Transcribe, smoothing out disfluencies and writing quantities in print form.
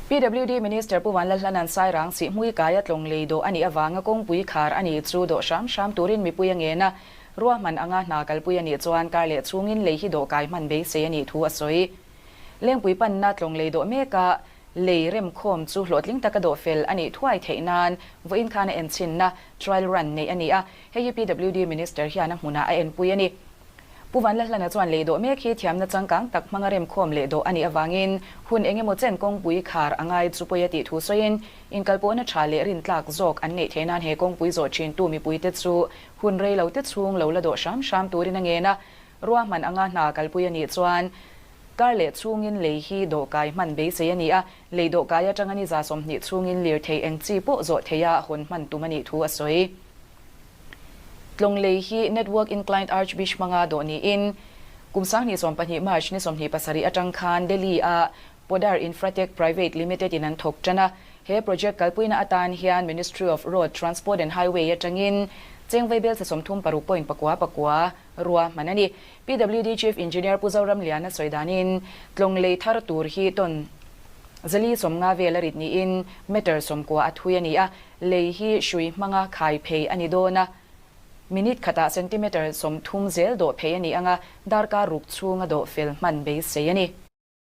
PWD Minister Pu Vanlalhlana'n Sairang Sihhmui kaia tlawng lei dawh a nih avanga kawngpui khar a nih chu dawh hram hram turin mipui a ngen a, ruahman anga hna kalpui a nih chuan kar leh chhungin lei hi dawh kai hman beisei a nih thu a sawi. Lengpui panna tlawng lei dawh meka lei remkhawm chu hlawhtling taka dawh fel a nih thuai theih nan vawiin khan a enchhinna, trial run, neih a ni a, hei hi PWD Minister hian a hmunah a enpui a ni. Pu Vanlalhlana chuan lei dawh mek hi thiamna changkang tak hmanga remkhawm leh dawh a nih avangin hun eng emaw chen kawngpui khar a ngai chu pawi a tih thu sawiin inkalpawhna tha leh rintlak zawk an neih theih nan he kawngpui zawh thintu mipuite chu hun rei lo te chhung lo la dawh hram hram turin a ngen a, ruahman anga hna kalpui a nih chuan kar leh chhungin lei hi dawhkai hman beisei a ni a, lei dawhkai atanga ni 20 chhungin lirthei eng chi pawh zawh theiha hawn hman tum a nih thu a sawi. Tlawnglei hi Network Inclined Arch Bridge hmanga dawh niin kum 2012 March ni 27 atang khan Delhi-a Podar Infratech Private Limited in an thawk tan a. He project kalpuina atan hian Ministry of Road, Transport and Highway atangin cheng vaibel thla 36 point pakua pakua rua hman a ni. PWD Chief Engineer Pu Zoramliana sawi danin Tlawnglei thar tur hi tawn 450 vel a rit niin meter 90 a thui a ni a. Lei hi hrui hmanga khai phei a ni dawn a, minute khatah centimetre 30 zel dawh phei a ni ang a, darkar ruk chhunga dawh fel hman beisei a ni.